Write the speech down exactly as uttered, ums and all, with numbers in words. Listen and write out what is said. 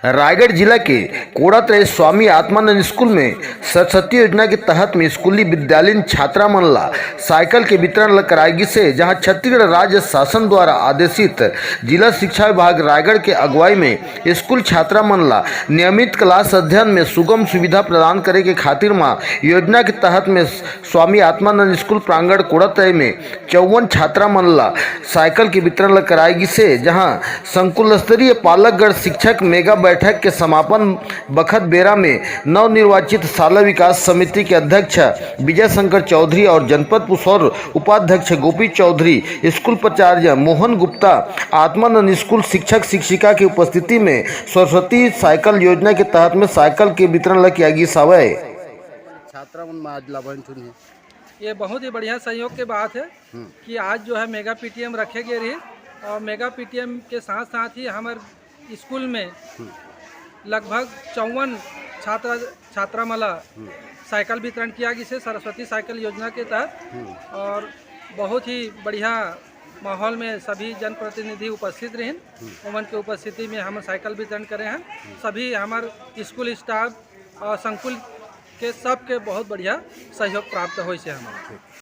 रायगढ़ जिला के कोड़ातराई स्वामी आत्मानंद स्कूल में सरस्वती योजना के तहत में स्कूली विद्यालयीन छात्रा मन ला साइकिल के वितरण ल कराए गिस हे, जहां छत्तीसगढ़ राज्य शासन द्वारा आदेशित जिला शिक्षा विभाग रायगढ़ के अगुवाई में स्कूल छात्रा मन ला नियमित क्लास अध्ययन में सुगम सुविधा प्रदान करे के खातिर म योजना के तहत में स्वामी आत्मानंद स्कूल प्रांगण कोड़ातराई में चौवन छात्रा मन ला साइकिल के वितरण ल कराए गिस हे, जहां संकुल स्तरीय पालकगण शिक्षक मेगा बैठक के समापन बखत बेरा में नवनिर्वाचित शाला विकास समिति के अध्यक्ष विजय शंकर चौधरी और जनपद पुसौर उपाध्यक्ष गोपी चौधरी, स्कूल प्राचार्य मोहन गुप्ता, आत्मानंद स्कूल शिक्षक शिक्षिका के उपस्थिति में सरस्वती साइकिल योजना के तहत में साइकिल के वितरण ल किया गिस हवय। छात्रा मन म आज लाभान्वित होही। ये बहुत ही बढ़िया सहयोग के बात है हम्म। कि आज जो है मेगा पीटीएम रखे गए रही और मेगा पीटीएम के साथ साथ ही हमर स्कूल में हम्म। लगभग चौवन छात्रा छात्रा मन ला हम्म। साइकिल वितरण किया गिस हे सरस्वती साइकिल योजना के तहत हम्म। और बहुत ही बढ़िया माहौल में सभी जनप्रतिनिधि उपस्थित रहिन। हम्म। उमन के उपस्थिति में हम साइकिल वितरण करे हैं। हम्म। सभी हमर स्कूल स्टाफ और संकुल के सबके बहुत बढ़िया सहयोग प्राप्त होइस हे हमन। ठीक।